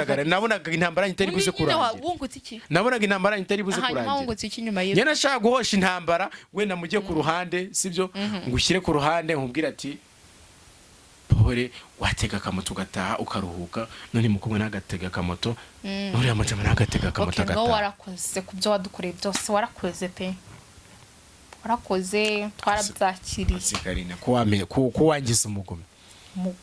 Nabonaga intambara itari buze Undi nyine kurangira. Wungutse iki? Nabonaga intambara itari buze Hanyuma kurangira. wungutse iki nyuma y'ibyo? Njye nashaka guhosha intambara, wenda mujye ku ruhande, sibyo? Ngushyire ku ruhande, nkubwire ati pore, watega akamoto ugataha ukaruhuka. None mukobwa nagatega akamoto, nuriya mujama nagatega akamoto Okay, ngo agataha. Warakoze ku byo wadukoreye byose, warakoze pe, warakoze, twarabyakiriye. Sigarina ko ko wangiza umugome.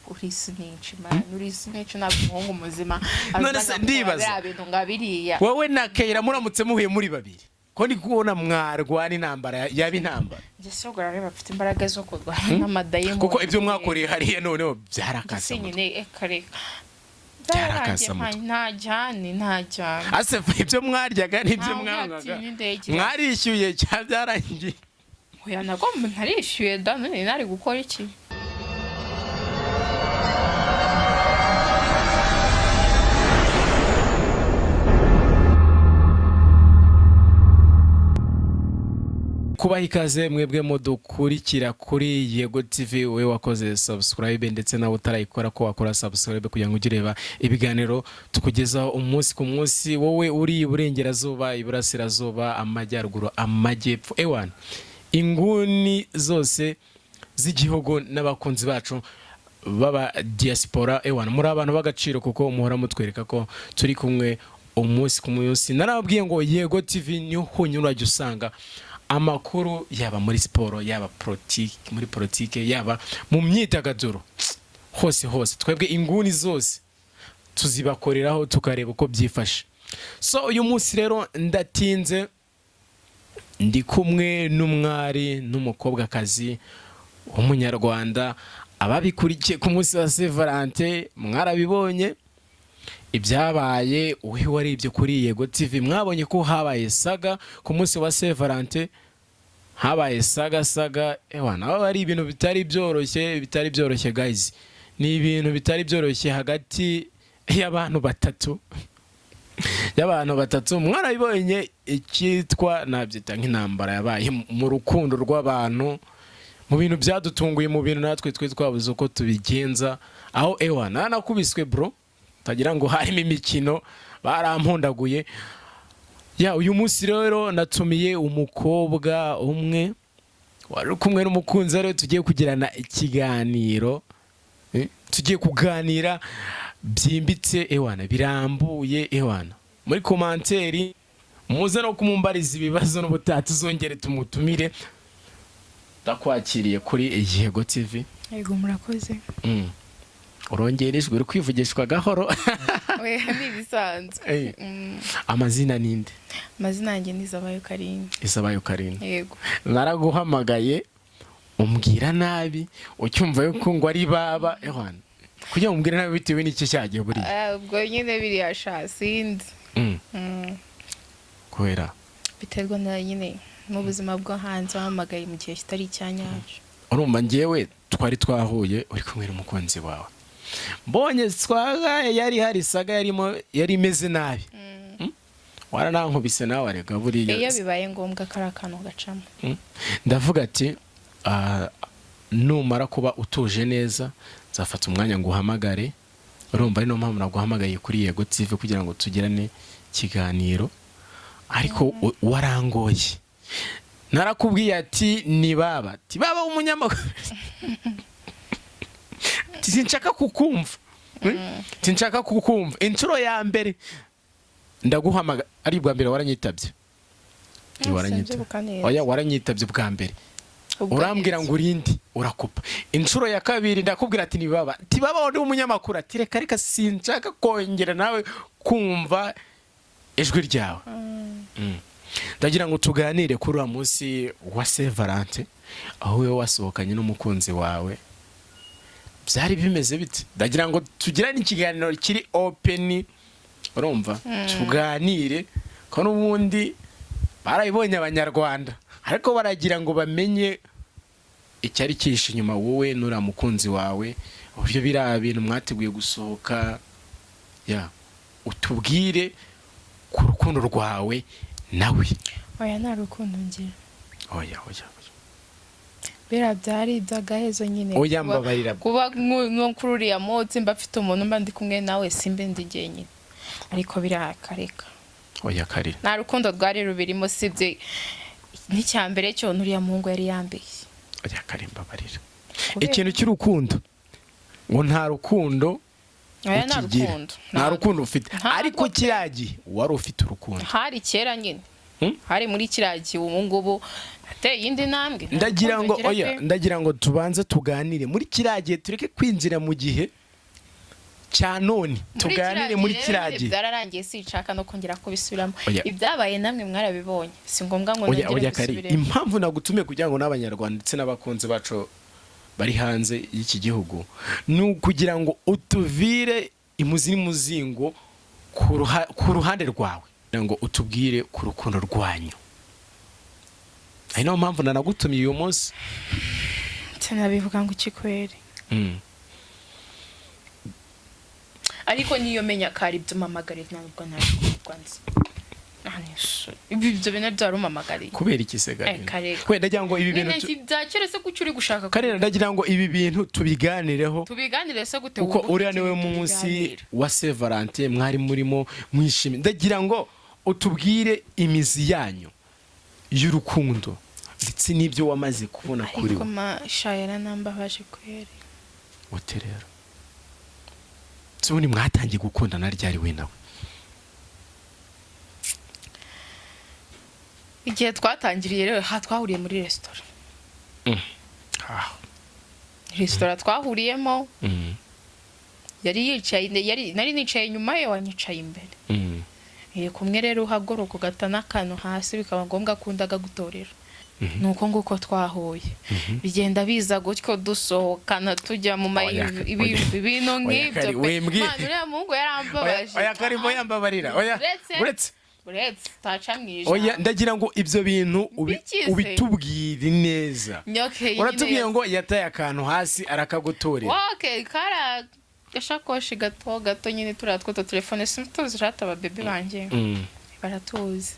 Uri snitch man, uri snitch. Ntabwo umuhungu muzima None se azaza gukora ndibaza. biriya bintu nga biriya. Wowe na Keira muramutse muhuye muri babiri, ko ndi kubona mwarwana intambara yaba intambara. Njye sogora rero bafite imbaraga zo kurwana n'amadayimoni. Kuko ibyo mwakoreye hariya noneho byarakase Ndetse mutwe. nyine eka reka. Byarakase Byararangiye, mutwe. nta jyane, nta jyane. Ase ibyo mwaryaga n'ibyo Ntawe mwanywaga ntatinya indege. mwarishyuye cyangwa byarangiye? Oya, ntabwo ntarishyuye da. None nari gukora iki? Kubaha ikaze mwebwe mudukurikira kuri Yego TV, wowe wakoze subscribe ndetse nawe utarayikora, ko wakora subscribe kugira ngo ujye ureba ibiganiro tukugezaho umunsi ku munsi. Wowe uri iburengerazuba, iburasirazuba, amajyaruguru, amajyepfo, ewana inguni zose z'igihugu, n'abakunzi bacu baba diaspora, ewana muri abantu b'agaciro kuko muhora mutwereka ko turi kumwe umunsi ku munsi. Narababwiye ngo Yego TV niho honyine urajya usanga amakuru, yaba muri siporo, yaba politiki, muri politike, yaba mu myidagaduro, hose hose twebwe inguni zose tuzibakoreraho, tukareba uko byifashe. So uyu munsi rero ndatinze, ndi kumwe n'umwari n'umukobwakazi w'umunyarwanda. Ababikurikiye ku munsi wa Saint Valentin mwarabibonye ibyabaye. Uhe warebye kuri Yego TV mwabonye ko habaye saga ku munsi wa Saint Valentin, habaye saga saga. Ewa naho ari ibintu bitari byoroshye, bitari byoroshye guys, ni ibintu bitari byoroshye hagati y'abantu batatu, y'abantu batatu. Mwarabibonye icyitwa nabyita nk'intambara yabaye mu rukundo rw'abantu, mu bintu byadutunguye, mu bintu natwe twe twabuze uko tubigenza. Aho ewa nanakubiswe bro, utagira ngo harimo imikino, barampundaguye. Ya uyu munsi rero natumiye umukobwa umwe wari uri kumwe n'umukunzi, rero tugiye kugirana ikiganiro. Tugiye kuganira byimbitse, ewana birambuye. Ewana muri commentaire muze no kumumbariza ibibazo, n'ubutaha tuzongere tumutumire. Ndakwakiriye kuri Yego TV. Yego, murakoze. Urongera ijwi, uri kwivugishwa gahoro. Oya, ni ibisanzwe. Amazina ninde? Amazina yanjye ni Izabayo Karine. Isabayo Karine. Yego. Naraguhamagaye umbwira nabi, ucyumva yuko ngo ari baba. Ewana kugira ngo umbwire nabi bitewe n'iki cyagiye buriya? Ah, ubwo nyine biriya sha sinzi. Kubera? Biterwa na nyine mu buzima bwo hanze, wahamagaye mu gihe kitari icya nyacyo. Urumva njyewe twari twahuye uri kumwe n'umukunzi wawe, mbonye twagaye yari hari saga yarimo yari imeze nabi. Waranankubise nawe arega buriya. Iyo bibaye ngombwa kari akantu gacamo. Ndavuga ati "Ah, numara kuba utuje neza nzafata umwanya ngo uhamagare." Urumva ari niyo mpamvu naguhamagaye kuri Yego TV kugira ngo tugirane ikiganiro, ariko warangoye. Narakubwiye ati ni baba, ati baba w'umunyamakuru. Ati, sinshaka kukumva. Sinshaka kukumva. Inshuro ya mbere ndaguhamagara ari ubwa mbere waranyitabye. Waranyitabye. Simbyibuka neza. Oya, waranyitabye bwa mbere. Ubwo Urambwira neza. ngo urinde, urakupa. Inshuro ya kabiri ndakubwira ati nibaba, ati baba wari umunyamakuru, ati reka reka, sinshaka kongera nawe kumva ijwi ryawe. Ndagira ngo tuganire kuri uriya munsi wa Saint Valentin, aho wowe wasohokanye n'umukunzi wawe, byari bimeze bite? Ndagira ngo tugirane ikiganiro kiri open, urumva, tuganire ko n'ubundi barabibonye abanyarwanda, ariko baragira ngo bamenye icyari cyihishe inyuma, wowe n'uriya mukunzi wawe, uburyo biriya bintu mwateguye gusohoka. Ya utubwire ku rukundo rwawe nawe. Oya, nta rukundo ngira. Oya, oya, oya. Biriya byari iby'agahezo nyine. Oya, mbabarira. Kuba nko kuri uriya munsi mba mfite umuntu, mba ndi kumwe nawe, simbe ndi jyenyine. Ariko birakareka. Oya Kari. Nta rukundo rwari rubirimo, sibye n'icya mbere cyo nuriya muhungu yari yambaye. Oya Kari, mbabarira. Kubera- Ikintu cy'urukundo, ngo nta rukundo Oya, nta ukigira. rukundo. Nta rukundo ufite. Ntabwo Ariko pe. kiriya gihe wari ufite urukundo. Hari kera nyine. Hmm? Hari muri kiriya gihe. Ubu ngubu nateye iyindi ntambwe, nta Ndagira rukundo ngo ngira oya, pe. ndagira ngo tubanze tuganire muri kiriya gihe, tureke kwinjira mu gihe cya none. Muri Tuganire muri kiriya kiriya gihe gihe. byararangiye, sinshaka no kongera kubisubiramo. Oya. Ibyabaye namwe mwarabibonye, si ngombwa ngo Oya. nongere Oya Kari, mbisubiremo. impamvu nagutumiye kugira ngo n'Abanyarwanda ndetse n'abakunzi bacu bari hanze y'iki gihugu ni ukugira ngo utuvire imuzi n'umuzingo ku ruhande rwawe, kugira ngo utubwire ku rukundo rwanyu. Ari nayo mpamvu nanagutumiye uyu munsi. Sinabivuga ngo iki kweri. Ariko niyo menya ko ari ibyo umpamagariye, ntabwo ntabwo nzi. Ah, ni ishuri. Ibi ibyo bintu byari umpamagariye. Kubera iki se, Karina? Eh, Karega. Wenda ndagira ngo ibi bintu Nyine bya kera se, kuki uri gushaka Karina, ndagira ngo ibi bintu tubiganireho. Tubiganire se gute? Kuko Wumva uriya ufite niwe ibintu munsi tubiganira? wa Saint Valentin, mwari murimo mwishimye. Ndagira ngo utubwire imizi yanyu y'urukundo ndetse n'ibyo wamaze kubona kuri Ariko we. masha, yaranambabaje kweri. Ute rero? Se ubundi mwatangiye gukundana ryari, we nawe? Igihe twatangiriye rero, ha twahuriye muri resitora. Resitora twahuriyemo, yari yicaye, yari nari nicaye inyuma ye, wanyicaye imbere. Kumwe rero uhaguruka ugata n'akantu hasi, bikaba ngombwa ko undi akagutorera. Ni uko nguko twahuye, bigenda biza gutyo, dusohokana, tujya mu ma Oya, oya. ibintu Oya, nk'ibyo Kari, pe. wimbwire. Mana, uriya muhungu yarambabaje. Oya Karimo, yambabarira, oya. Uretse- Uretse. Uretse utaca mu ijambo. Oya, ndagira ngo ibyo bintu Mbikize. ubitubwire neza. Okay, nyine. Uratubwiye ngo yataye akantu hasi arakagutorera. Okay, kari agashakoshi gato gato nyine, turiya tw'utu telefone, sintuzi rata ababebe banjye baratuzi.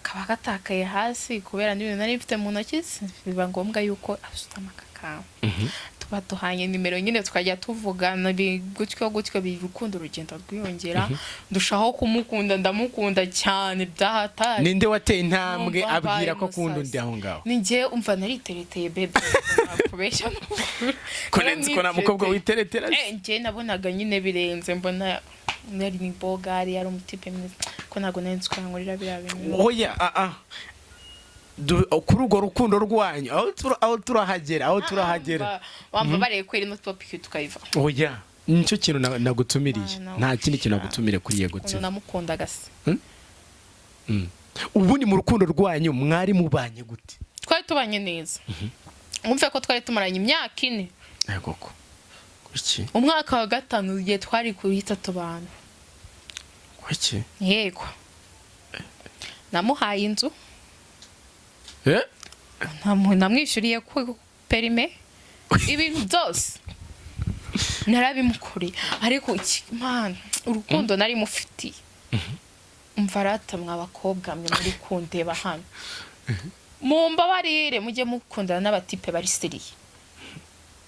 Kaba gatakaye hasi kubera n'ibintu nari mfite mu ntoki, biba ngombwa yuko asutama kakamba. Tuba duhanye nimero nyine, tukajya tuvugana gutyo gutyo, urukundo rugenda rwiyongera, ndushaho kumukunda, ndamukunda cyane byahatari. Ninde wateye intambwe Numva abwira mbaye ko akunda umusazi. undi aho ngaho? Ni njye, umva, naritereteye bebe, kubeshya. Ko nenzi ko nta mukobwa witeretera se. Njye nabonaga nyine birenze, mbona yari ni bogari, yari umutipe mwiza, ko ntabwo nari nzi ko yankorera biriya bintu. Oya, ah ah. Kuri urwo rukundo rwanyu, aho turahagera, aho turahagera. Wumva bareye kwera ino topic tukayiva. Oya, nicyo kintu nagutumiriye. Mwana Nta kindi kintu we. nagutumiriye kuri Yego Ukuntu TV. namukundaga se. Ubundi mu rukundo rwanyu mwari mubanye gute? Twari tubanye neza, wumve ko twari tumaranye imyaka 4. Yego ko kuki? Umwaka wa gatanu igihe twari guhita tubana. Kuki? Yego, namuhaye inzu. Eh. Namwishyuriye ku perime, ibintu byose narabimukoreye. Ariko Mana, urukundo nari mufitiye! Umva rata, mwa bakobwa mwe muri kundeba hano, mumbabarire, mujye mukundana n'abatipe bari sérieux,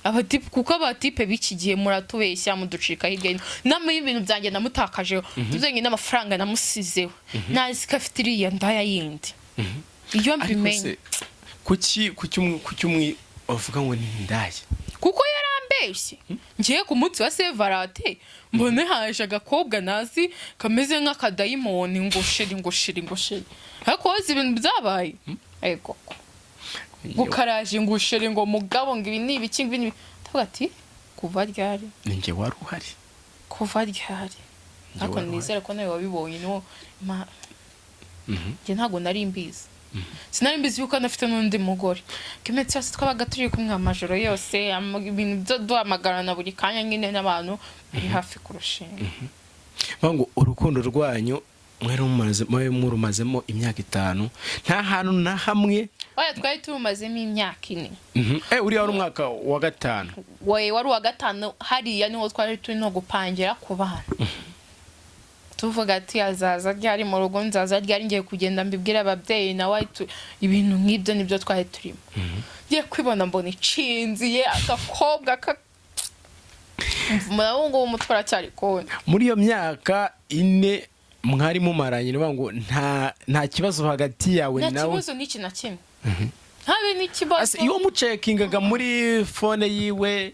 abatipe, kuko abatipe b'iki gihe muratubeshya, muducika hirya hino. Nama y'ibintu byanjye namutakajeho tuzanye n'amafaranga namusizeho, nazi ko afite iriya ndaya yindi. Iyo Ariko mbimenye. se kuki umwe bavuga ngo ni indaya? Kuko yarambeshye. Ngiye ku munsi wa Saint Valentin, mbone haje agakobwa nazi kameze nk'akadayimoni, ngo chéri, ngo chéri, ngo chéri. Ariko wowe ibintu byabaye, ego, ngo karaje, ngo chéri, ngo mugabo, ngo ibi ni ibiki, ngo ibi ni ibi. Ndavuga ati kuva ryari? Ni njye wari uhari. Kuva ryari? Njye Ariko wari uhari. nizere ko nawe wabibonye. Niwo njye ntabwo nari mbizi, sinari mbizi yuko anafite n'undi mugore. Iminsi yose twabaga turi kumwe, amajoro yose, ibintu byo duhamagarana buri kanya nyine n'abantu bari hafi kurushinga. Bavuga ngo urukundo rwanyu mwari murumazemo imyaka 5, nta hantu na hamwe. Oya, twari tumumazemo imyaka 4. Eh, uriya wari umwaka wa gatanu. We wari uwa gatanu, hariya niho twari turi no gupangira ku bana, tuvuga ati azaza ryari mu rugo, nzaza ryari, ngiye kugenda mbibwire ababyeyi nawe ibintu nk'ibyo nibyo twari turimo. Ngiye kwibona mbona icinziye agakobwa ka Ubu ngubu umutwe uracyari kubona. Muri iyo myaka 4 mwari mumaranye, ni ngo nta kibazo hagati yawe Nta nawe? kibazo n'iki na kimwe, habe n'ikibazo. Ase, iyo mucekingaga muri phone yiwe,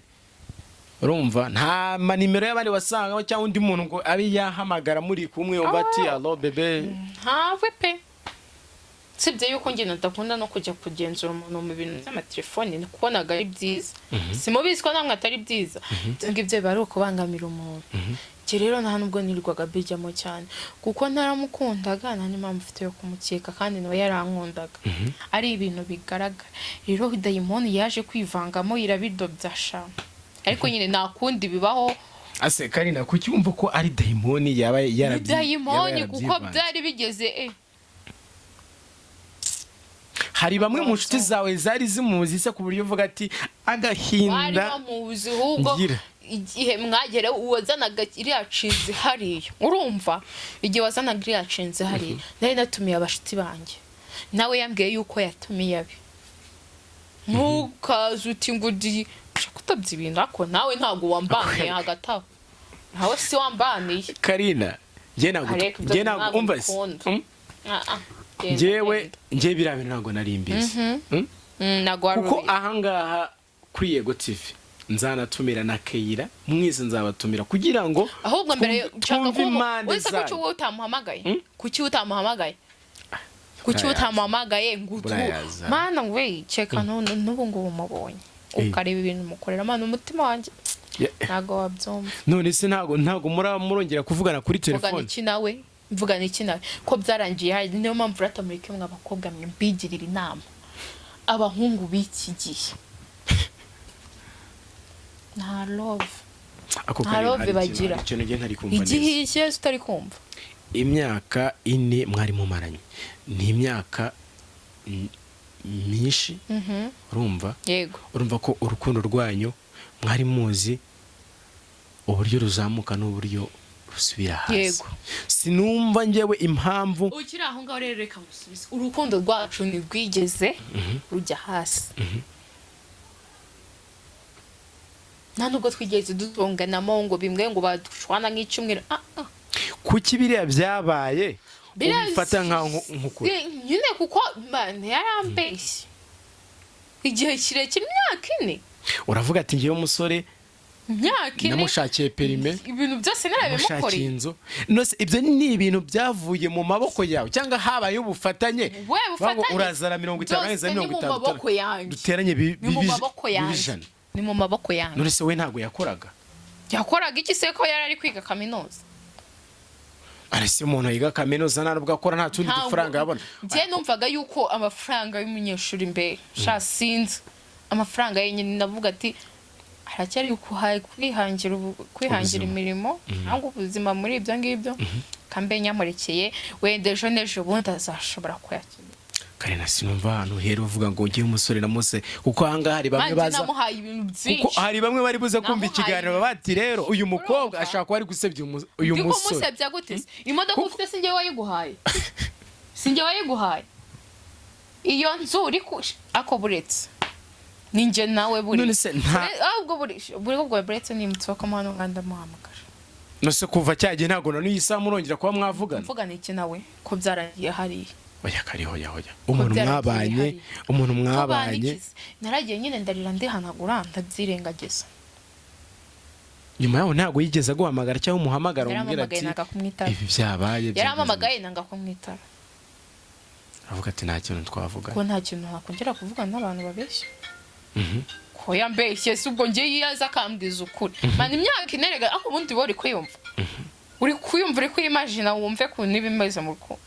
urumva nta manimero y'abandi wasangamo cyangwa undi muntu ngo abe yahamagara muri kumwe, wumva ati: "Allo bébé"? Ntawe pe, usibye yuko njye nadakunda no kujya kugenzura umuntu mu bintu by'amatelefoni. Ni kubonaga ari byiza, simubizi ko namwe atari byiza. Ibyo ngibyo biba ari ukubangamira umuntu. Njye rero nta nubwo nirirwaga mbijyamo cyane, kuko naramukundaga, nta n'impamvu mfite yo kumukeka, kandi nawe yarankundaga, ari ibintu bigaragara. Rero dayimoni yaje kwivangamo, irabidobya sha, ariko nyine nta kundi, bibaho. Ase Karina, kuki wumva ko ari dayimoni yaba Ni dayimoni kuko yarabyivanze? byari bigeze Hari bamwe mu nshuti zawe zari zimuzi se, ku buryo uvuga ati Bari agahinda bamuzi ahubwo. ngira? Igihe mwagera wazanaga iriya cinzi hariya, urumva, igihe wazanaga iriya cinzi hariya, nari natumiye abashuti banjye, nawe yambwiye yuko yatumiye abe. Ntukaze uti ngo ugiye kutabya ibintu, ariko nawe ntabwo wambaniye hagati aho, nawe si wambaniye. Karina, njye ntabwo Ariko ibyo njye ntabwo ntabwo umva se mbikunda. Ah, ah, genda, Njyewe genda. njye biriya bintu ntabwo nari mbizi. Ntabwo wari Kuko ubizi. ahangaha kuri Yego TV nzanatumira na Keyira, mwese nzabatumira kugira ngo Ahubwo mbere nshaka twumve kuba impande wese, kuki zanyu. wowe utamuhamagaye? Kuki utamuhamagaye? Kuki Burayaza. utamuhamagaye ngo utu Burayaza. Mana we, ceka n'ubu ngubu umubonye ukareba ibintu mukorera, mana, umutima wanjye ntabwo wabyumva. None se ntabwo murongera kuvugana kuri Mvugana telefone? iki nawe? Mvugana iki nawe ko byarangiye? Hari niyo mpamvu rata mureke mwe abakobwa mwe mbigirira inama. Abahungu b'iki gihe nta love, Ako nta Karina, love hari bagira. hari ikintu njye ntari kumva neza. Igihe iki utari kumva? Imyaka 4 mwari mumaranye ni imyaka myinshi, urumva? Yego. Urumva ko urukundo rwanyu mwari muzi uburyo ruzamuka n'uburyo rusubira hasi. Yego. Sinumva njyewe impamvu. Ukiri aho ngaho rero, reka ngusubize. Urukundo rwacu ntirwigeze rujya hasi, nta nubwo twigeze dutonganamo ngo bimwe ngo badushwana nk'icyumweru. Ah, ah. Kuki biriya byabaye Biriya ubifata nkaho nk'ukuri? Nyine kuko man, yarambeshye igihe kirekire, imyaka 4. Uravuga ati: "Ngewe umusore Imyaka 4. namushakiye permis, Ibintu byose namushakiye narabimukoreye. inzu." None ibyo ni ibintu byavuye mu maboko yawe cyangwa habaye ubufatanye? We Bavuga ngo bufatanye. urazana 50, Byose nanjye ni mirongo mu itanu, maboko yanjye. duteranye Ni mu maboko bibe yanjye. 100. Ni mu maboko yanjye. None se we ntabwo yakoraga? Yakoraga iki se ko yari ari kwiga kaminuza? Arese umuntu yiga kaminuza nta nubwo akora, nta tundi dufaranga yabona? Njye numvaga yuko amafaranga y'umunyeshuri mbere sha, sinzi, amafaranga ye nyine, ndavuga ati aracyari kwihangira kwihangira Ubuzima. imirimo cyangwa ubuzima muri ibyo ngibyo, kambe nyamurekeye, wenda ejo n'ejo bundi azashobora kuyakira. Karina, sinumva ahantu hera uvuga ngo ngiye umusore na muse, kuko ahangaha hari bamwe Manjye baza namuhaye ibintu kuko byinshi. hari bamwe bari buze kumva Namuhaye ikiganiro ibintu. bati: "Rero uyu mukobwa Urumva? ashobora kuba ari gusebya uyu Ndi musore." kumusebya gute se? Imodoka ufite si njye wayiguhaye? Si njye wayiguhaye? Iyo nzu uri ku ako buretse ni njye nawe buri None se nta Ahubwo buri buri ubwo buretse nimutsohokamo hano nga ndamuhamagara. None se kuva cyagihe ntabwo na n'iyi saha murongera kuba mwavugana? Mvugana iki nawe ko byaragiye hariya? Oya kari, hoya hoya, umuntu Byaragiye mwabanye, hariya. umuntu Tubana mwabanye. iki se? Naragiye nyine, ndarira, ndihanagura, ndabyirengagiza. Nyuma yaho ntabwo yigeze aguhamagara cyangwa umuhamagara umubwira Yarampamagaye ati nanga kumwitaba. ibi byabaye byagenze Yarampamagaye nanga kumwitaba. gute? Avuga ati nta kintu twavuga. Ko nta kintu nakongera kuvugana n'abantu babeshya. Ko yambeshye si ubwo ngiye iyo aza akambwiza ukuri, man, imyaka 4 rega, ariko ubundi wowe uri kwiyumva, uri kwiyumva, uri kwimajina, wumve ukuntu iba imeze mu rukundo.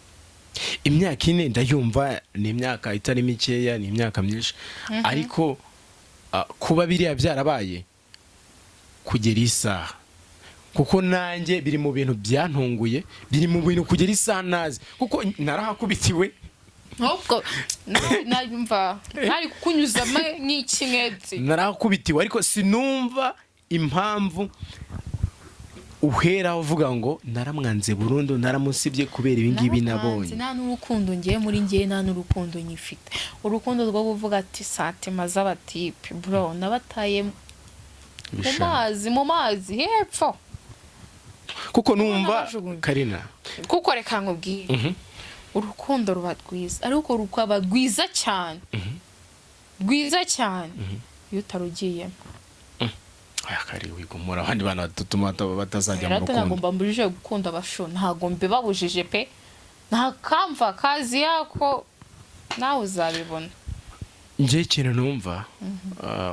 Imyaka 4 ndayumva, ni imyaka itari mikeya, ni imyaka myinshi, ariko kuba biriya byarabaye kugera isaha, kuko nanjye biri mu bintu byantunguye, biri mu bintu kugera isaha nazi, kuko narahakubitiwe. Ahubwo numva ntari kukunyuzamo nk'iki nk'ebyiri. Narahakubitiwe, ariko sinumva impamvu uhera uvuga ngo naramwanze burundu, naramusibye kubera ibi ngibi Naramukanze, nabonye. Nta n'urukundo ngiye muri ngiye, nta n'urukundo nyifite, urukundo rwo kuvuga ati santima z'abatipe bro nabataye. Mu Ibishanga. mazi, mu mazi hepfo. Kuko numva N'abajugunya. Karina. Kuko reka nkubwire, urukundo ruba rwiza, ariko rukaba rwiza cyane, rwiza cyane iyo utarugiyemo. Aya kari wigumura abandi bana batutuma batazajya mu Rero ntabwo rukundo. mbabujije gukunda abashu, ntabwo mbibabujije pe. Nta kamva kazi yako, nawe uzabibona. Njye ikintu numva,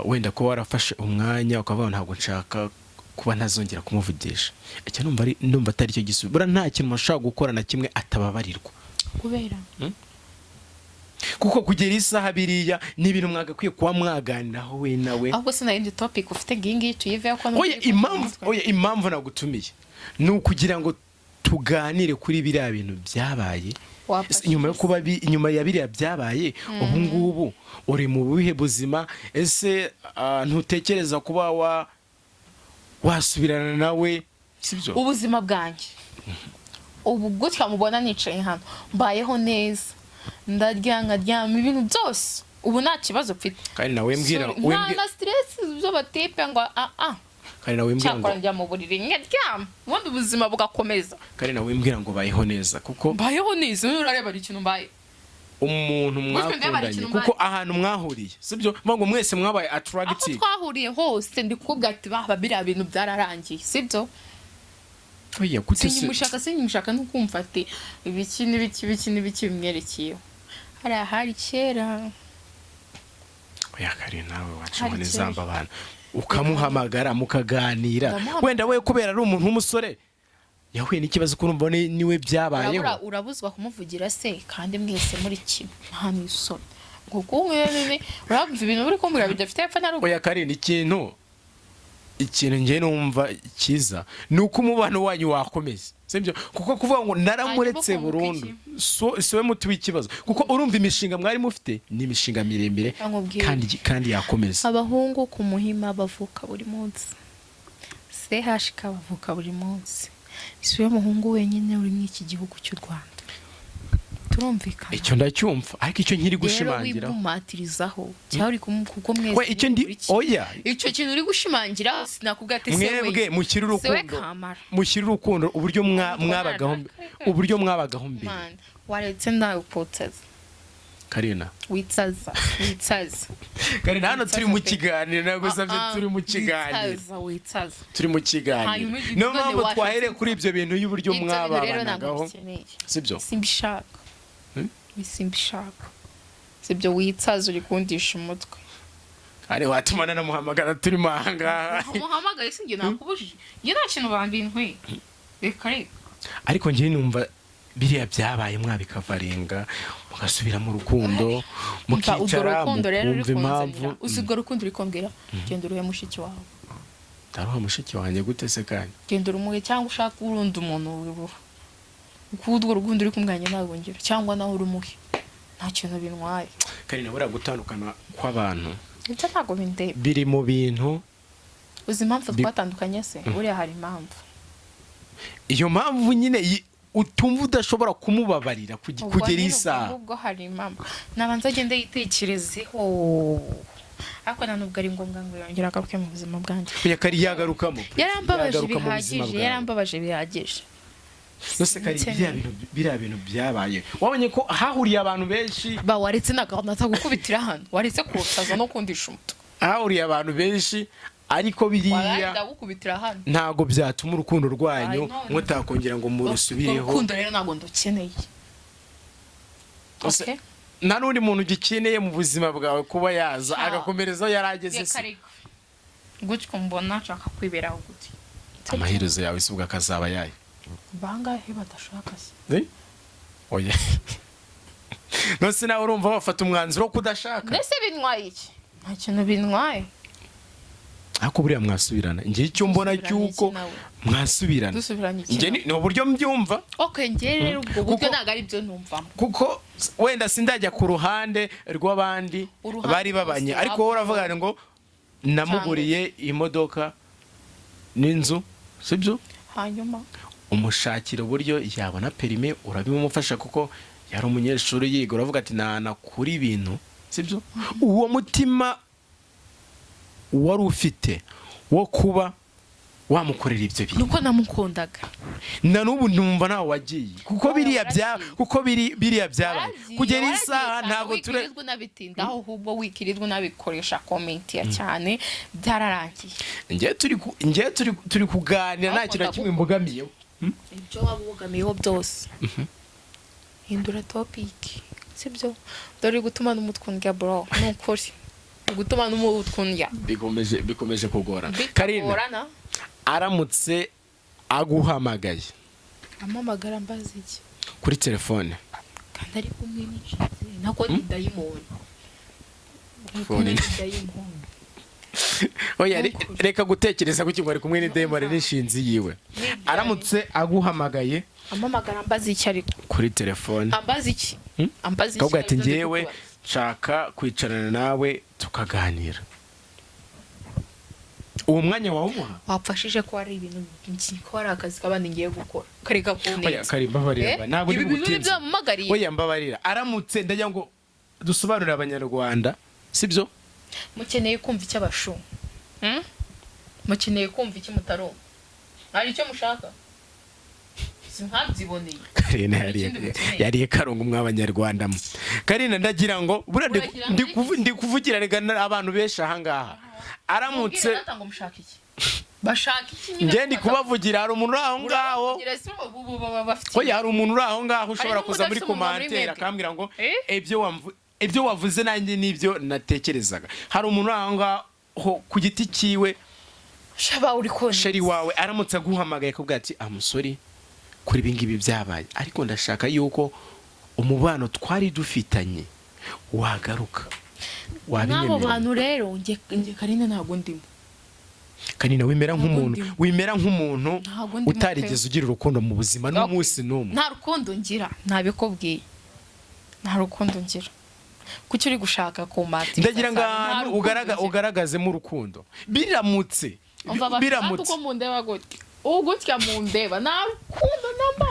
wenda kuba warafashe umwanya ukavuga ngo ntabwo nshaka kuba ntazongera kumuvugisha, icyo numva ari, ndumva atari cyo gisubizo. Buriya nta kintu mushobora gukora na kimwe atababarirwa. Kubera? Kuko kugera isaha biriya ni ibintu mwagakwiye kuba mwaganiraho we nawe. Ahubwo sinarindi topic ufite, ngiyi ngiyi tuyiveho ko Oya, impamvu, oya, impamvu nagutumiye ni ukugira ngo tuganire kuri biriya bintu byabaye. Wafashe. Nyuma yo kuba inyuma ya biriya byabaye, ubu ngubu uri mu buhe buzima? Ese ntutekereza kuba wasubirana nawe, sibyo? Ubuzima bwanjye ubu gutya mubona nicaye hano, mbayeho neza, ndarya, nkaryama, ibintu byose, ubu nta kibazo mfite. Kandi nawe mbwira Sorry, nta na stress z'abatipe ngo ah ah. Kandi nawe mbwira ngo Cyakora njya mu buriri nkaryama, ubundi ubuzima bugakomeza. Kandi nawe mbwira ngo bayeho neza, kuko Mbayeho neza, urareba ari ikintu mbaye. Umuntu Gutyo ndeba hari mwakundanye, ikintu kuko mbaye. ahantu mwahuriye, sibyo? Mvuga ngo mwese mwabaye Aho attractive. twahuriye hose, ndi kukubwira ati baba biriya bintu byararangiye, sibyo? Oya, gute se? Sinkimushaka, sinkimushaka, no kumva ati ibiki n'ibiki, ibiki n'ibiki bimwerekeyeho, hariya hari kera. Oya kare, nawe waca Hari inkoni kera. zamba abantu, ukamuhamagara mukaganira. Ndamuhamagara. Wenda we kubera ari umuntu w'umusore yahuye n'ikibazo, ko urumva niwe byabayeho. Urabuzwa kumuvugira se kandi mwese muri kimwe? Nta n'isoni ngo kumwe urabumva ibintu uri kumbwira bidafite epfo na ruguru. Oya Karine, ikintu njye numva cyiza ni uko umubano wanyu wakomeza, sibyo? Kuko kuvuga ngo naramuretse Hanyuma ukunguka burundu, so si we muti w'ikibazo, kuko urumva imishinga mwari mufite ni imishinga miremire. Nkubwire. Kandi yakomeza. Abahungu ku Muhima bavuka buri munsi, CHK bavuka buri munsi. Si we muhungu wenyine uri muri iki gihugu cy'u Rwanda, turumvikana? Icyo ndacyumva, ariko icyo nkiri Rero gushimangiraho wigumatirizaho cyangwa uri kuko mwese we icyo ndi muri kimwe. Oya. Icyo kintu uri gushimangira, sinakubwira ati se we Mwebwe mushyire se we urukundo kamara. Mushyire urukundo uburyo mwabagaho, uburyo mwabagaho mbere. Man, waretse ndagupoteza. Karina. Witsaza, witsaza. Karina, hano turi mu kiganiro, nagusabye. Ah, ah, Turi mu kiganiro. Witsaza, witsaza. Turi mu kiganiro. Hanyuma Niyo none mpamvu washatse twahereye kuri ibyo bintu y'uburyo Ibyo bintu rero ntabwo mwababanagaho, bikeneye. Sibyo? Simbishaka. Hmm? Simbishaka, sibyo? Witsaza, uri kundisha umutwe. Kandi watuma nanamuhamagara turimo ahangaha. Muhamagaye si njye nakubujije, njye nta kintu bambintwe, reka reka. Ariko njyewe numva biriya byabaye mwabikavarenga, mugasubira mu rukundo, Umva, urwo mukicara, rukundo rero uri mukumva impamvu. kunzanira, uzi urwo rukundo uri kumbwira? Genda uruhe mushiki wawe. Ndaruha mushiki wanjye gute se kandi? Genda urumuhe cyangwa ushaka urundi umuntu uruha, kuko urwo rukundo uri kumwanya ntabwo ngira, cyangwa nawe urumuhe, nta kintu bintwaye. Karina, buriya gutandukana kw'abantu Ibyo ntabwo bindeba. biri mu bintu Uzi impamvu twatandukanye se? Buriya hari impamvu. Iyo mpamvu nyine utumva udashobora kumubabarira Ubwo kugera nyine isaha. Ubwo hari impamvu, nabanza agende yitekerezeho, ariko nta nubwo ari ngombwa ngo yongere agaruke mu buzima bwanjye. Oya kari, yagarukamo. Yarambabaje Yagaruka mu buzima bihagije. bwawe. Yarambabaje bihagije. Nose kari, biriya bintu byabaye, wabonye ko hahuriye abantu benshi. Ba waretse nagahita gukubitira hano, waretse kusaza no kundisha umutwe. Hahuriye abantu benshi, ariko biriya Ndagukubitira hano. ntago byatuma urukundo rwanyu I know. mutakongera ngo murusubireho. Urukundo rero ntabwo ndukeneye. Ese Okay? nta n'undi muntu ugikeneye mu buzima bwawe kuba yaza Sha. agakomereza aho yari ageze Reka se? reka, gutyo mbona nshaka kwiberaho gutya. Amaherezo yawe se ubwo akazaba yayo? Bangahe badashaka se? Eh? Oya, nose nawe urumva wafata umwanzuro wo kudashaka? Mbese bintwaye iki? Nta kintu bintwaye. Ariko buriya mwasubirana, njye icyo mbona Dusubirana cy'uko iki nawe? mwasubirana. Dusubiranye iki Njye nawe? ni uburyo mbyumva. Okay, njye rero ubwo buryo ntabwo ari byo numvamo. Kuko wenda sindajya ku ruhande rw'abandi Uruhande bari babanye, rwose ariko wowe uravuga ngo namuguriye imodoka n'inzu, sibyo? Hanyuma? Umushakira uburyo yabona perime, urabimufasha kuko yari umunyeshuri yiga, uravuga ati nanakura ibintu, sibyo? Uwo mutima wari ufite Wo kuba wamukorera ibyo bintu? Nuko namukundaga. Na n'ubu ndumva nawe wagiye, kuko Oya, biriya bya waragiye. kuko biriya byabaye Waragiye, kugera waragiye isaha cyane, ntabwo ture wikirirwa unabitindaho, ahubwo wikirirwa unabikoresha comment ya cyane, byararangiye. Njye turi kuganira, nta Ahubwo kintu na kimwe mbogamiyeho. Ibyo waba ubogamiyeho byose, hindura topic, sibyo? Dore uri gutuma n'umutwe undya, bro, ni ukuri uri gutuma n'umutwe undya. Bikomeje kugorana, Karina. Bikagorana. Aramutse aguhamagaye? Amamagara mbaza iki? Kuri telefone. Kandi ari kumwe n'inshuti, nako ni dayimoni. Ari Phone. kumwe n'idayimoni. Oya, Nukuri. reka gutekereza ko ngo ari kumwe n'idayimoni n'inshinzi yiwe. Aramutse aguhamagaye Amamagara mbaza iki ariko? kuri telefone. Ambaza iki? Hmm? Ambaza iki? Akavuga ati: Aribyo ndi "Njyewe kukubaza. nshaka kwicarana nawe tukaganira." Uwo mwanya wawumuha? Wapfashije ko hari ibintu byinshi, ko hari akazi k'abandi ngiye gukora, kareka Oya. kuneza. Kari, mbabarira. Eh? Ntabwo Ibi ndi bintu bugutinze. nibyo wamamagariye? Oya, mbabarira. Aramutse, ndagira ngo dusobanurire Abanyarwanda, sibyo? Mukeneye kumva icyo abashu? Hmm? Mukeneye kumva iki mutarumva? Hari icyo mushaka? Si nkabyiboneye. Karina yariye Ikindi mukeneye. yariye karungu mw'Abanyarwanda mwe. Karina, ndagira ngo buriya Uragira ngo ndi kuvugira rega abantu benshi ahangaha, aramutse Mubwire ngo mushaka iki? Bashaka iki nyine? Njye ndi kubavugira. Hari umuntu uri aho ngaho. Urabavugira si bo bo baba bafite. Oya, hari umuntu uri aho ngaho ushobora Hari kuza muri n'umuntu udafite umunwa muri commentaire mwebwe. akambwira ngo Eh? ibyo wavuze nanjye nibyo natekerezaga. Hari umuntu uri aho ngaho ku giti cyiwe. Shaba uri kone. Chéri wawe aramutse aguhamagaye akubwira ati: "Amusori kuri ibi ngibi byabaye, ariko ndashaka yuko umubano twari dufitanye wagaruka," N'abo wabinyemerera? bantu rero, njye Karine ntabwo ndimo. Kanina, wimera Ntabwo nk'umuntu ndimo. wimera nk'umuntu Ntabwo ndimo. utarigeze ugira urukundo mu buzima n'umunsi n'umwe. Nta rukundo ngira, ntabikubwiye, nta rukundo ngira. Kuki uri gushaka kumata? Ndagira ngo ahantu ugaragazemo urukundo, biramutse biramutse uko mundeba gutya, ubu gutya mundeba, nta rukundo namba.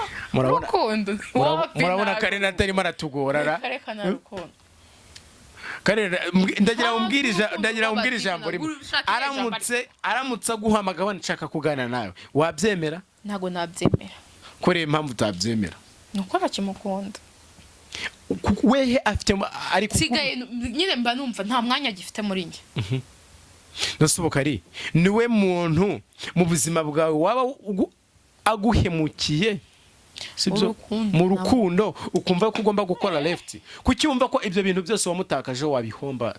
Rukundo wapi? Murabona Nta Karina rukundo. atarimo aratugora ra. Reka, reka, nta rukundo. Karina, ndagira Nta umbwire rukundo. Ndagira umbwire ijambo rimwe. Ushaka ijambo. Aramutse aguhamagaye wenda nshaka kuganira nawe, wabyemera? Ntabwo nabyemera. Ko reba impamvu utabyemera? Ni uko ntakimukunda. Wehe afite ari Nsigaye nyine mba numva nta mwanya agifite muri njye. Nasoboka ari niwe muntu mu buzima bwawe waba aguhemukiye, sibyo? Urukundo. Mu rukundo ukumva ko ugomba gukora left, kuki wumva ko ibyo bintu byose wamutakaje wabihomba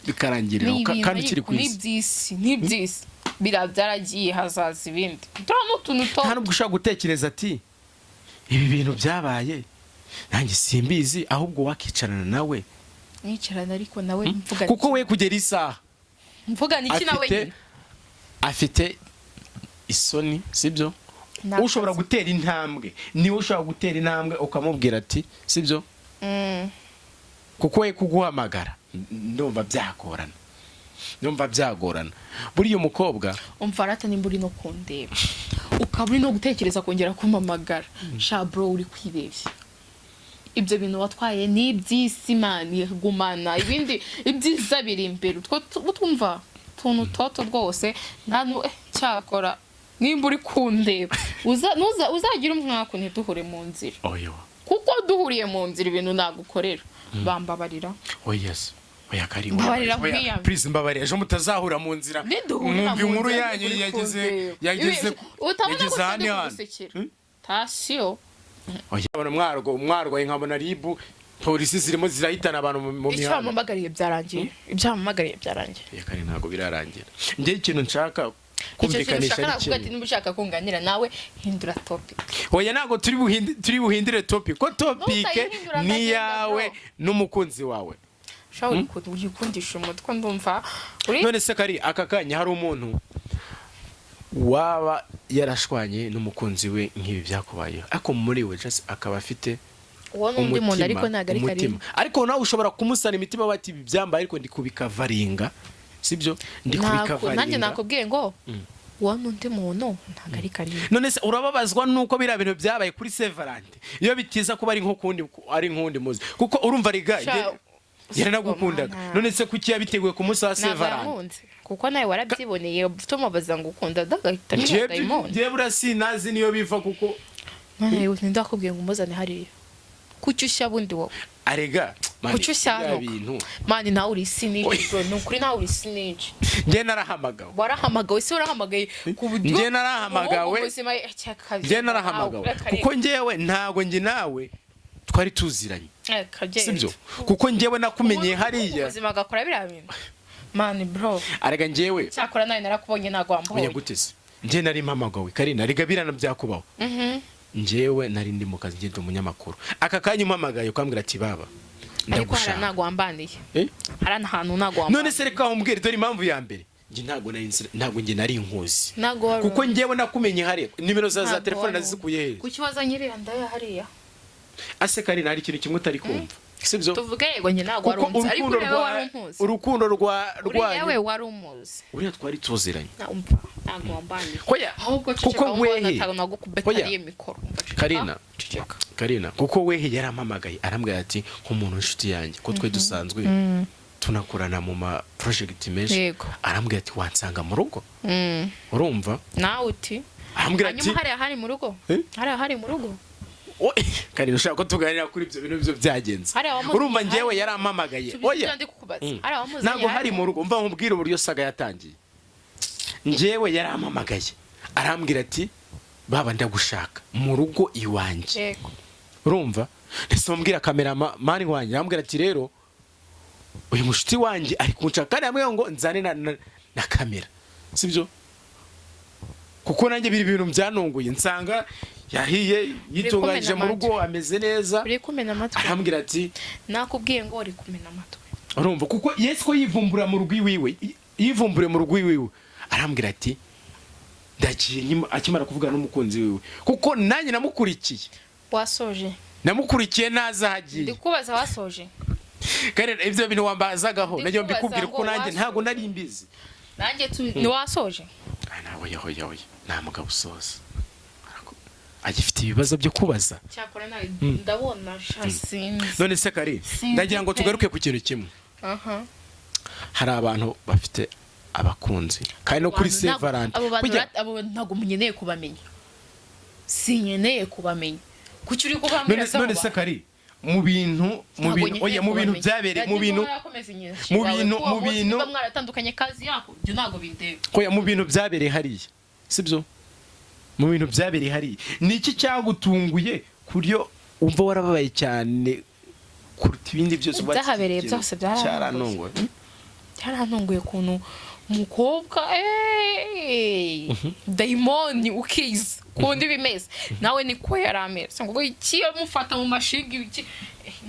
bikarangirira Ni ibintu kandi ukiri ariko ku isi? N'iby'isi, n'iby'isi biriya byaragiye, hazaza ibindi. Turiya ni utuntu Nta to nubwo ushobora gutekereza ati: "Ibi bintu byabaye nanjye simbizi," ahubwo wakicarana nawe? Nicarana ariko nawe mvuga Kuko we kugera isaha mvuga iki nawe afite nyine? afite isoni, sibyo? Ni Ushobora akazi. gutera intambwe, niwe ushobora gutera intambwe ukamubwira ati, sibyo? Kuko we kuguhamagara ndumva byagorana, ndumva byagorana buriya umukobwa. Umva rata, nimba uri no kundeba ukaba uri no gutekereza kongera kumpamagara, sha bro, uri kwibeshya. Ibyo bintu watwaye ni iby'isi, man, gumana ibindi, ibyiza biri imbere. Utwo twumva utuntu toto rwose nta cyakora nimba uri kundeba uzagira umwaku ntiduhure mu nzira, Oyo. kuko duhuriye mu nzira ibintu nagukorera bambabarira. Oh yes, oya kari. Mbabarira, Oya, nkwiyame. please, mbabarira, ejo mutazahura mu nzira Niduhurira mwumva mu inkuru nzira yanyu uri yageze kundeba. yageze Utabona ko yageze ahandi utari hantu. kugusekera tasiyo. Oya, abona mwarwaye nkabona ribu polisi zirimo zirahitana abantu mu Icyo mihanda. wampamagariye byarangiye, ibyo wampamagariye byarangiye. Oya kari, ntabwo birarangira. Njye ikintu nshaka Icyo kintu kumvikanisha ushaka ni nakuvuga ati kimwe. niba ushaka kunganira nawe, hindura topic. Oya, ntabwo turi buhindure topic, ko topic Nutayihindura ni ndagenda, yawe bro. n'umukunzi wawe. Ushobora uri kundisha umutwe, ndumva uri None se kari, aka kanya hari umuntu waba yarashwanye n'umukunzi we nk'ibi byakubayeho, ariko muri we just akaba afite Uwo ni undi muntu, ariko ntabwo ari umutima, Karine. Ariko nawe ushobora kumusana imitima bati: "Ibi byambaye, ariko ndi kubikavaringa," sibyo? Ndi Nanjye kubikavaringa. nakubwiye ngo uwo ni undi muntu, ntabwo ari Karine. None se urababazwa nuko biriya bintu byabaye kuri Saint Valentin, iyo bitiza kuba ari nko kundi, ari nk'undi muzi? Kuko urumva riga Sha, Yaranagukundaga. Mana. None se kuki yabiteguye ku munsi wa Ntabwo Sevarante? yankunze, kuko nawe warabyiboneye, tumubaza ngo ukunda dagahita Njye dayimoni. Njye buriya sinazi niyo biva, kuko None ninde wakubwiye ngo umuzane hariya? Kuki ushya bundi wowe? Arega man, Kuki ushyanuka? biriya bintu. Man, nawe uri snitch, bro, ni ukuri, nawe uri snitch. Njye narahamagawe. Warahamagawe se? Warahamagaye ku buryo Njye narahamagawe. Umuhungu muzima, Njye narahamagawe kuko njyewe ntabwo njye nawe twari tuziranye, sibyo? Kuko njyewe nakumenyeye hariya. Ubuzima agakora biriya bintu, man, bro. Arega njyewe Cyakora nawe narakubonye, ntabwo oya. wamboye. Gute se? Njye nari mpamagawe, Karina. Arega birana byakubaho. Njyewe nari ndi mu kazi, ngenda umunyamakuru, aka kanya umpamagaye ukambwira ati: "Baba, Ariko hariya ndagushaka." ntabwo wambaniye. Eh? Hariya ahantu ntabwo wambaniye. None se reka umbwire, dore impamvu ya mbere: njye ntabwo nari ntabwo njye nari nkuzi. Ntabwo wari Kuko njyewe nakumenye hariya, nimero za Ntabwo telefone wari nazikuye hehe? Kuki wazanye iriya ndaya hariya? Ase Karina, hari ikintu kimwe utari kumva, sibyo? Tuvuge yego, njye ntabwo wari Kuko unzi, ariko urukundo uriya we rwa wari umuzi. Urukundo rwa Uriya we rwanyu wari umuzi. Uriya twari tuziranye. Umva, ntabwo wambaniye. Hoya. Ahubwo Kuko ceceka, wehe ntabwo nagukubita Hoya. ariyo mikoro. Umva, ceceka. Karina. Ceceka. Karina, kuko wehe yarampamagaye, arambwira ati nk'umuntu w'inshuti yanjye, ko twe dusanzwe tunakorana mu ma project menshi, arambwira ati: "Wansanga mu rugo?" Urumva? Nawe uti Arambwira ati hanyuma hariya hari mu rugo? Eh? Hariya hari mu rugo? Karina, ushaka ko tuganira kuri ibyo bintu byo byagenze? Hariya wamuzanye Urumva, njyewe hari- yarampamagaye. Subiza Oya. ibyo ndi kukubaza. Hariya wamuzanye Ntabwo hari mu rugo. Mva nkubwire uburyo saga yatangiye. Njyewe yarampamagaye, arambwira ati: "Baba, ndagushaka mu rugo iwanjye." Urumva, ndetse mubwira kameramani wanjye, arambwira ati: "Rero uyu mushuti wanjye ari kunshaka," kandi yambwira ngo nzane na kamera, sibyo? Kuko nanjye biri ibintu byanunguye, nsanga yahiye, yitunganyije mu rugo, ameze neza. Uri kumena amatwi. Arambwira ati Nakubwiye ngo uri kumena amatwi. Urumva, kuko Yesu ko yivumbura mu rugo iwiwe, yivumburiye mu rugo iwiwe, arambwira ati: "Ndagiye," akimara kuvugana n'umukunzi wiwe, kuko nanjye namukurikiye. Wasoje? Namukurikiye naza aho agiye. Ndikubaza, wasoje? Kandi ibyo bintu wambazagaho najya Ndikubaza mbikubwira, kuko ngo nanjye ntabwo wasoje. nari mbizi. Nanjye tu ntiwasoje. Ah, ntabwo, yaho yaho nta mugabo usoza agifite ibibazo byo kubaza. Cyakora nawe ndabona sha, sinzi. None se Kari, Sinzi ndagira ngo pe. tugaruke ku kintu kimwe. Hari abantu bafite abakunzi, kandi no kuri Abantu ntabwo- Sevarante Abo bantu abo bantu ntabwo munyeneye kubamenya, sinkeneye kubamenya. Kuki uri kubambwira None se abo none se bantu? Kari, mu bintu mu Ntabwo bintu nkeneye oya, mu bintu kubamenya. byabereye, mu bintu mu bintu- Mwaratandukanye, kazi yako, ibyo ntabwo bindeba. Oya, mu bintu byabereye hariya, sibyo? Mu bintu byabereye hariya, ni iki cyagutunguye ku buryo wumva warababaye cyane kuruta ibindi byose? Uba Ibyahabereye ikintu byose byarantunguye. cyarantunguye. Byarantunguye ukuntu umukobwa, dayimoni ukiza ukundi bimeze, nawe niko yari ameze, ngo iki amufata mu mashinga ibiki.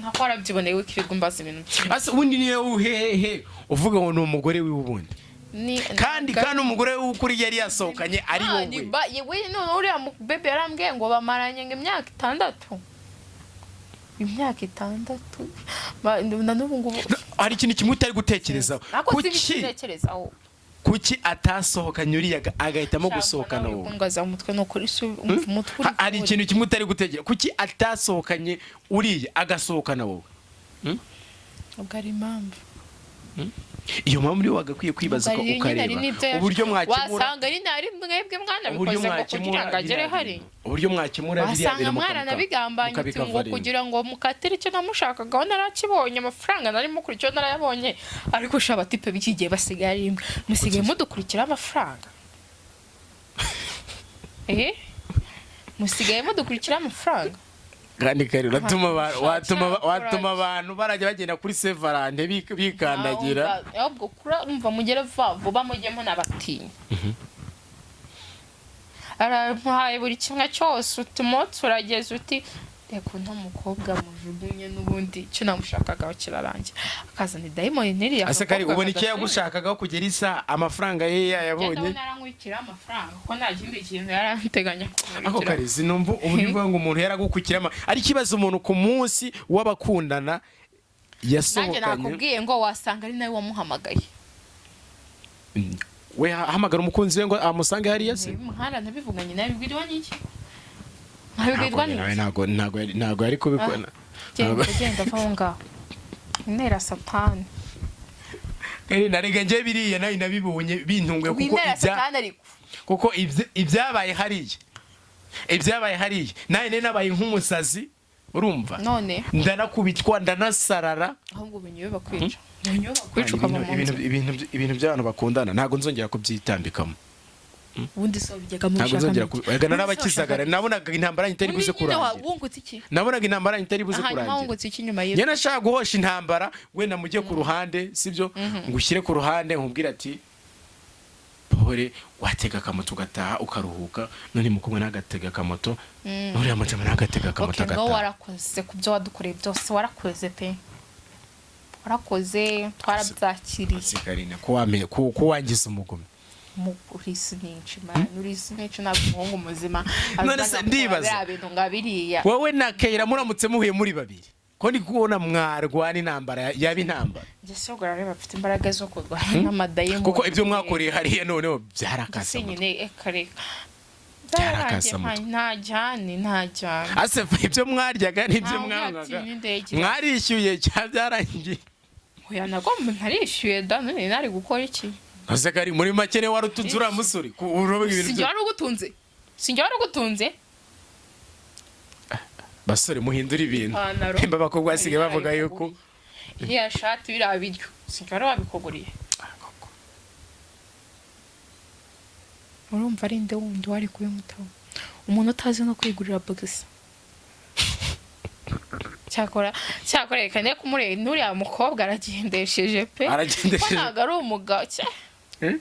Nako warabyiboneye, wikirirwa umbaza ibintu byinshi. Ase ubundi niyo uhehe uvuga ngo ni umugore wiwe ubundi? Kandi umugore w'ukuri yari yasohokanye ari Ni wowe. Yewe, none uriya bebe yarambwiye ngo bamaranye ngo imyaka 6, imyaka 6. Na n'ubu ngubu Hari ikintu kimwe utari gutekerezaho. Ariko Kuki sibitekerezaho. kuki atasohokanye uriya agahitamo gusohokana wowe? Kungaza umutwe ni ukuri si umva umutwe uri Hari ikintu kimwe utari gutekereza: kuki atasohokanye uriya agasohokana wowe? Ubwo ari impamvu. Iyo mpamvu niyo wagakwiye kwibaza Ubwo ari nyine ari ukareba n'ibyo uburyo mwakemura wasanga ari nari mwebwe uburyo mwanabikoze ngo kugira mwakemura ngo agere biriya hari bintu. Uburyo mwakemura biriya Wasanga bintu mwaranabigambanye uti ngo mukabikavaringa. kugira ngo mukatire icyo namushakagaho narakibonye, amafaranga narimo kuri icyo narayabonye. Ariko sha, abatipe b'iki gihe basigaye ari imwe, musigaye mudukurikira amafaranga, musigaye mudukurikira amafaranga. Kandi kare uratuma watuma Shaka, abantu barajya bagenda kuri Sevarante bikandagira. Ahubwo kura umva, mugere vuba vuba, mujyemo n'abatinya. Aramuhaye buri kimwe cyose, uti umunsi urageze uti reka uno mukobwa mujugunye, n'ubundi icyo namushakagaho kirarangira, akazana idayimoni n'iriya. Ase kare, Kakobwa ubona icyo kadashinga. yagushakagaho kugera isaha amafaranga ye yayabonye? Ndabona yarankwikira amafaranga, kuko nta kindi kintu yaranteganya Ako kumurikira. kare sinumva uburyo uvuga ngo umuntu yaragukukira ari ikibazo, umuntu ku munsi w'abakundana Nanjye yasohokanye. nakubwiye ngo wasanga ari nawe wamuhamagaye. We ahamagara umukunzi we ngo amusange hariya se? Muhanda nabivuganye, nabibwirwa n'iki? Nabibwirwa Ntabwo nawe n'iki? ntabwo yari kubikora. Genda, genda, va aho ngaho. Winera satani. Karina, rega njye biriya nawe nabibonye bintunguye kuko Winera ibya satani ariko. Kuko ibyabaye hariya, ibyabaye hariya, nawe nari nabaye nk'umusazi, urumva? None Ndanakubitwa, ndanasarara. Ahubwo ubunyobe bakwica, ubunyobe bakwica ukava mu Ibintu nzu. ibintu by'abantu bakundana ntabwo nzongera kubyitambikamo. Ubundi se wabijyaga mu Ntabwo bishaka nzongera iki? Erega narabakizagara, nabonaga intambara itari buze Ubundi nyine kurangira. Wungutse iki? Nabonaga intambara itari buze Hanyuma kurangira. wungutse iki nyuma y'ibyo? Njye nashaka guhosha intambara, wenda mujye ku ruhande, sibyo? Ngushyire ku ruhande, nkubwire ati pore, watega akamoto ugataha ukaruhuka. None mukobwa nagatega akamoto, nuriya mujama nagatega akamoto Okay, ngo agataha. Warakoze ku byo wadukoreye byose, warakoze pe, warakoze, twarabyakiriye. Ese Karina, ko ko wangize umugome? Uri snitch man, uri snitch. Ntabwo umuhungu muzima None se azaga gukora ndibaza. biriya bintu nga biriya. Wowe na Kayira muramutse muhuye muri babiri, ko ndi kubona mwarwana intambara, yaba intambara. Njye se rero bafite imbaraga zo kurwana n'amadayimoni? Kuko ibyo mwakoreye hariya noneho Njye se byarakase umutwe. Nyine eka reka. Byarakasa Byararangiye. Umutwe. Nta jyane, nta jyane. Ase ibyo mwaryaga n'ibyo Ntawe mwanywaga atinya indege. mwarishyuye cyangwa byarangiye? Oya, ntabwo ntarishyuye da. None nari gukora iki? Ese kari muri make niwe wari utunze uriya musore urobe ibintu Sinjye wari ugutunze, sinjye wari ugutunze. Basore, muhindura ibintu. Ipantaro. Nimba abakobwa basigaye bavuga yuko Iriya shati, biriya biryo, sinjye wari wabikuguriye. Koko. Urumva ari nde wundi wari kubimutaho, umuntu utazi no kwigurira bogisi? Cyakora reka ne kumureba, n'uriya mukobwa aragendesheje pe. Aragendesheje. Ko ntabwo ari umugabo Eh?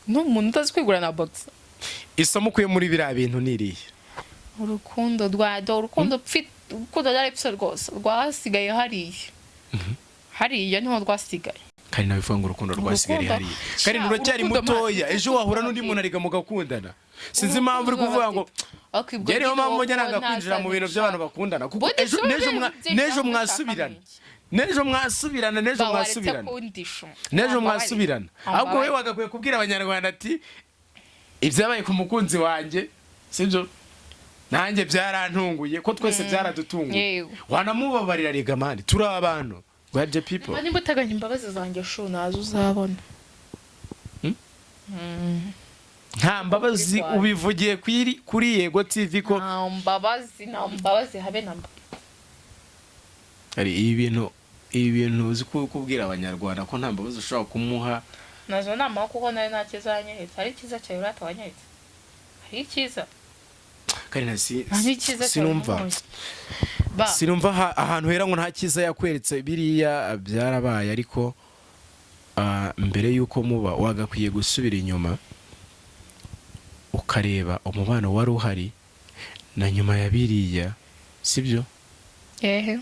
Ni umuntu utazi kwigura na bogisi. Isomo ukuye muri biriya bintu ni irihe? Urukundo rwa do urukundo urukundo rwari pse rwose rwasigaye hariya, hariya niho rwasigaye. Kandi nawe uvuga ngo urukundo rwasigaye hariya. Kandi uracyari Urukundo mutoya, ejo wahura n'undi muntu ariga mugakundana. Sinzi impamvu uri kuvuga ngo Njye niyo mpamvu njya nanga kwinjira mu bintu by'abantu bakundana, kuko Ubundi ejo si n'ejo n'ejo byinjira mwasubirana, mushaka. N'ejo mwasubirana, n'ejo mwasubirana, n'ejo mwasubirana. Ahubwo wowe wagakwiye kubwira Abanyarwanda ati ibyabaye ku mukunzi wanjye sibyo, nanjye byarantunguye, ko twese byaradutunguye. Yego. Wanamubabarira rega man, turi abantu, we are the people. Niba uteganya imbabazi zanjye shu, nazo uzabona. Nta mbabazi? Kuri Ubivugiye kuri Yego TV ko Nta mbabazi, nta mbabazi habe na mba. Hari ibi bintu uzi kubwira Abanyarwanda ko nta mbabazi ushobora kumuha? Nazo nama, kuko nawe nta cyiza yanyeretse. Hari icyiza cyawe urata wanyeretse? Hari icyiza? Karina, si Nta n'icyiza cyawe sinumva nabonye. Ba sinumva ahantu hera ngo nta cyiza yakweretse. Biriya byarabaye, ariko mbere y'uko muba wagakwiye gusubira inyuma ukareba umubano wari uhari na nyuma ya biriya, sibyo? Ehe.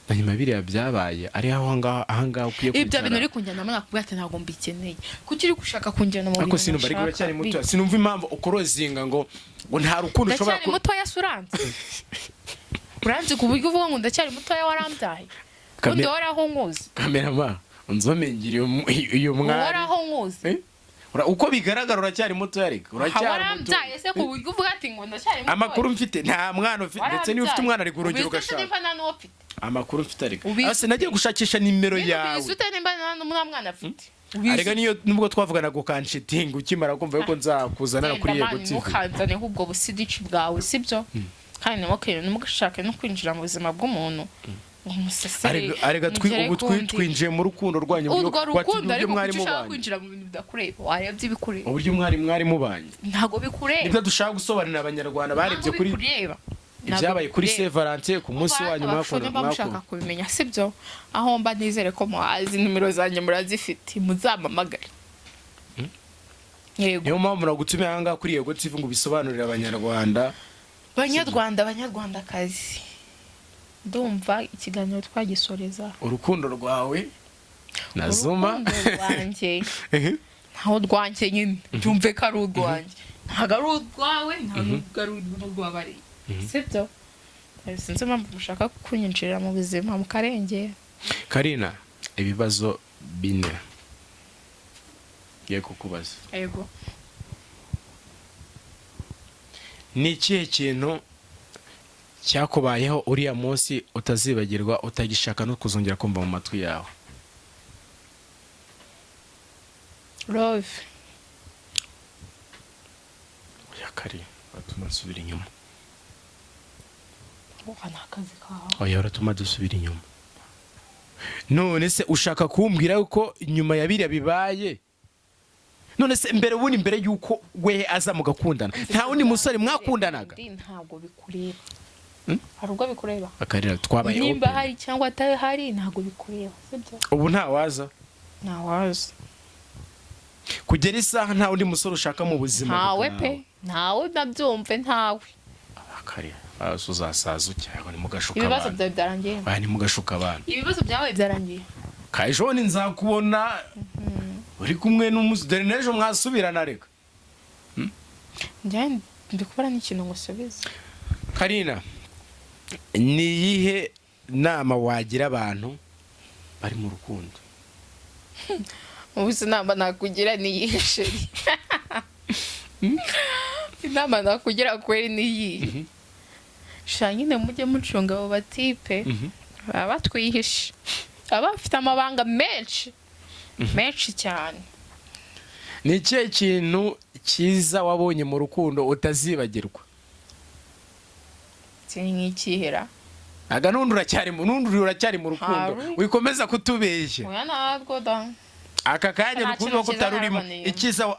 Na nyuma ya biriya byabaye, ari aho ngaho, ahangaha ukwiye Ibyo kwicara. bintu uri kunjyanamo, nakubwira ati ntabwo mbikeneye. Kuki uri gushaka kunjyana mu Ariko bintu sinumva, ariko ntashaka? uracyari muto, sinumva impamvu ukorozinga ngo nta rukundo ushobora Ndacyari mutoya se? Uranzi, uranzi ku buryo uvuga ngo ndacyari mutoya? Warambyaye ubundi? Wari aho nkuzi? Kamerama, unzomengire uyu mwari. Wari aho nkuzi? Eh? Uko bigaragara uracyari muto, ariko uracyari muto. Warambyaye se ku buryo uvuga ati ngo ndacyari mutoya? Amakuru mfite, nta mwana ufite, ndetse niba ufite umwana ariko urongera Ubizi ute ugashaka. nimba nta n'uwo mfite? Amakuru mfite ariko Ubizi ase nagiye gushakisha nimero Nyine yawe. ubizi ute nimba nta mwana afite? Ubizi Arega niyo nubwo twavuganaga ukanshitinga ukimara kumva yuko nzakuzana kuri Genda Yego man, TV. ntukanzaneho ubwo busidici bwawe, sibyo? Kandi ntimugashake no kwinjira mu buzima bw'umuntu ngo musesere. Arega mugere ubu ku wundi. twinjiye mu rukundo rwanyu, Urwo uburyo rukundo uburyo ariko mwari kuki ushaka mubanye. kwinjira mu bintu bidakureba? Warebye ibikureba. Uburyo mwari mubanye. Ntabwo bikureba. Nibyo dushaka gusobanurira Abanyarwanda barebye Ntabwo kuri bikureba. ibyabaye kuri Saint Valentin ku munsi wanyu mwakora. Niba mushaka kubimenya, sibyo, aho mba nizere ko muhazi, nimero zanjye murazifite, muzampamagare. Yego. Niyo mpamvu nagutumiye aha ngaha kuri Yego TV ngo ubisobanurire Abanyarwanda. Banyarwanda, Banyarwandakazi, ndumva ikiganiro twagisoreza. Urukundo rwawe na Zuma. Urukundo rwanjye ntaho rwanjye nyine, byumve ko ari urwanjye, ntabwo ari urwawe, ntabwo ari urw'abariya, sibyo? Sinzi impamvu mushaka kunyinjirira mu buzima mukarengera. Karina, ibibazo bine ngiye kukubaza. Yego. Ni ikihe kintu Cyakubayeho uriya munsi utazibagirwa, utagishaka no kuzongera kumva mu matwi yawe? Love. Oya kare, uratuma nsubira inyuma. Oha, ni akazi kawe. Oya, uratuma dusubira inyuma. None se ushaka kumbwira ko nyuma ya biriya bibaye, none se mbere, ubundi mbere y'uko we aza mugakundana, nta wundi musore mwakundanaga? Ndi ntabwo bikureba. Hari ubwo bikureba? Akarira twabaye Nimba open. hari cyangwa atahari, ntabwo bikureba, sibyo? Ubu ntawaza? Ntawazi. Kugera isaha nta wundi musore ushaka mu buzima Ntawe. bwawe? Pe, ntawe, nabyumve, ntawe. Akarira hasi uzasaza ucyangwa ntimugashuka Ibibazo abantu. byawe byarangiye. Oya, ntimugashuka abantu. Ibibazo byawe byarangiye. Kajoni, nzakubona uri kumwe n'umusore, dore n'ejo mwasubirana reka. Njye ndi kubura n'ikintu ngo usubize. Karina, ni iyihe nama wagira abantu bari mu rukundo? Ubu se inama nakugira ni iyihe, chéri? Inama nakugira kweri ni iyihe? Sha nyine mujye mucunga abo batipe baba batwihishe, baba bafite amabanga menshi menshi cyane. Ni ikihe kintu cyiza wabonye mu rukundo utazibagirwa? Si nk'ikihera? Aga n'undi uracyari mu rukundo. Hari. Wikomeza kutubeshya. Oya, ntabwo da. Aka kanya Nta urukundo kintu ko cyiza utarurimo. naraboneye. Icyiza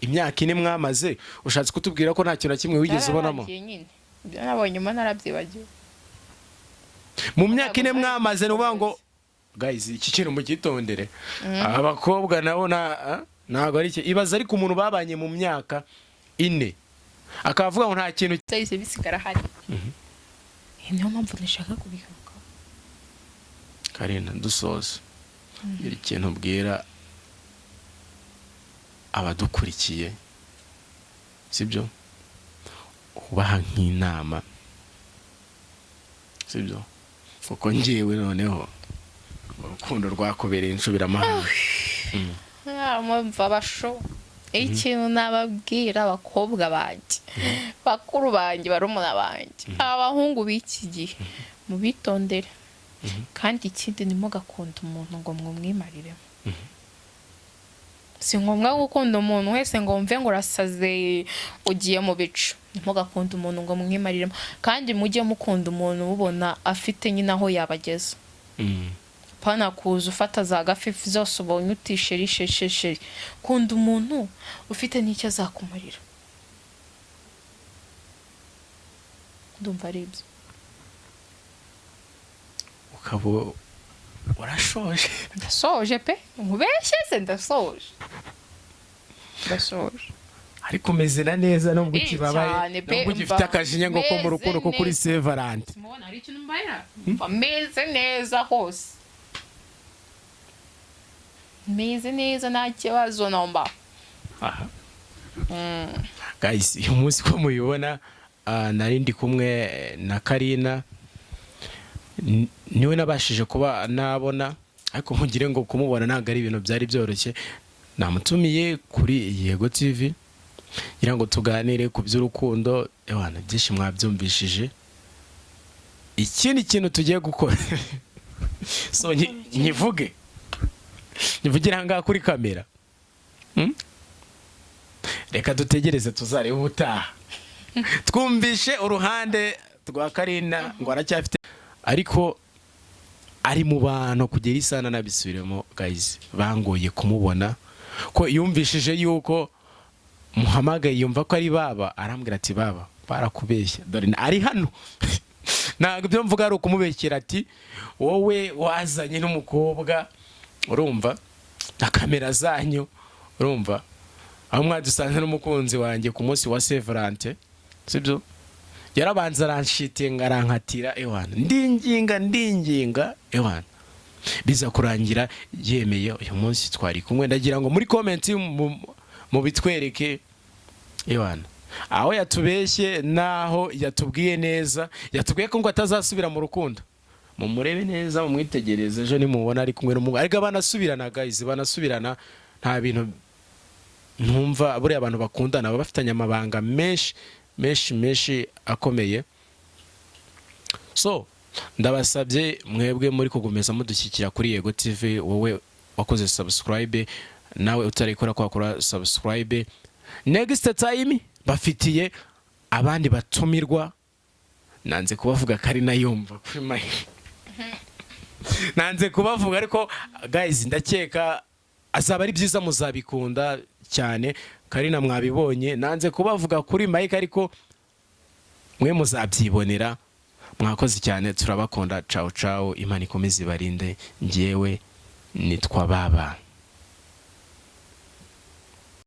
imyaka 4 mwamaze, ushatse kutubwira ko nta kintu na kimwe wigeze ubonamo? Byararangiye nyine, ibyo nabonye nyuma narabyibagiwe. Mu myaka 4 Ntabwo mwamaze, ni ukuvuga ngo guys, iki kintu mugitondere, abakobwa nabo ntabwo ari ibaza, ariko umuntu babanye mu myaka 4 akaba avuga ngo nta kintu. Byahise bisigara hari. Niyo mpamvu ntashaka kubigarukaho. Karina, dusoza, gira ikintu ubwira abadukurikiye, sibyo? Ubaha nk'inama, sibyo? Kuko ngewe noneho urukundo rwakubereye inshubiramahanga. Mwumva basho, ikintu nababwira abakobwa banjye, bakuru banjye, barumuna banjye, abahungu b'iki gihe, mubitondere. Kandi ikindi, ntimugakunda umuntu ngo mwumwimariremo. Si ngombwa gukunda umuntu wese ngo wumve ngo urasaze, ugiye mu bicu. Ntimugakunda umuntu ngo mwimariremo, kandi mujye mukunda umuntu mubona afite nyine aho yabageza, pana kuza ufata za gafifi zose ubonye uti chéri, chéri, chéri, chéri. Kunda umuntu ufite n'icyo azakumarira. Ndumva ari ibyo. Ukaba urashoje? Ndasoje pe, nkubeshye se? Ndasoje, ndasoje. Ariko umeze na neza nubwo Eh, ukibabaye, cyane pe, nubwo ugifite mva akajinya ngo ko mu meze rukundo ko kuri neza. Saint Valentin. Simubona hari ikintu mbayera? Mva meze neza hose, meze neza, nta kibazo nomba. Aha guys, uyu munsi ko mubibona, nari ndi kumwe na Karina. Niwe nabashije kuba nabona, ariko mugire ngo kumubona ntabwo ari ibintu byari byoroshye. Namutumiye kuri Yego TV ngira ngo tuganire ku by'urukundo. Ewana, byinshi mwabyumvishije. Ikindi kintu tugiye gukora, so nyivuge, nyivugire ahangaha kuri kamera. Reka dutegereze tuzarebe ubutaha. Twumvishe uruhande rwa Karina ngo aracyafite, ariko ari mu bantu kugera isana nabisubiremo guys, bangoye kumubona ko yumvishije yuko muhamagaye, yumva ko ari baba, arambwira ati: "Baba barakubeshya, dore ari hano." Ntabwo ibyo mvuga ari ukumubeshyera, ati: "Wowe wazanye n'umukobwa, urumva na kamera zanyu, urumva aho mwadusanze n'umukunzi wanjye ku munsi wa Saint Valentin, sibyo?" Yarabanza aranshitinga, arankatira, ewana, ndinginga, ndinginga, ewana, biza kurangira yemeye. Uyu munsi twari kumwe. Ndagira ngo muri comment mubitwereke, ewana, aho yatubeshye n'aho yatubwiye neza. Yatubwiye ko ngo atazasubira mu rukundo. Mumurebe neza, mumwitegereze, ejo nimubona ari kumwe n'umuhungu, ariko banasubirana guys, banasubirana, nta bintu ntumva. Buriya abantu bakundana baba bafitanye amabanga menshi menshi menshi akomeye. So ndabasabye mwebwe muri kugumeza mudushyigikira kuri Yego TV, wowe wakoze subscribe, nawe utarikora ko wakora subscribe. Next time bafitiye abandi batumirwa, nanze kubavuga ko ari nayumva kuri mic, nanze kubavuga, ariko guys, ndakeka azaba ari byiza, muzabikunda cyane. Karina mwabibonye, nanze kubavuga kuri mic, ariko mwe muzabyibonera. Mwakoze cyane, turabakunda. Cawu cawu, Imana ikomeze ibarinde. Ngewe nitwa Baba.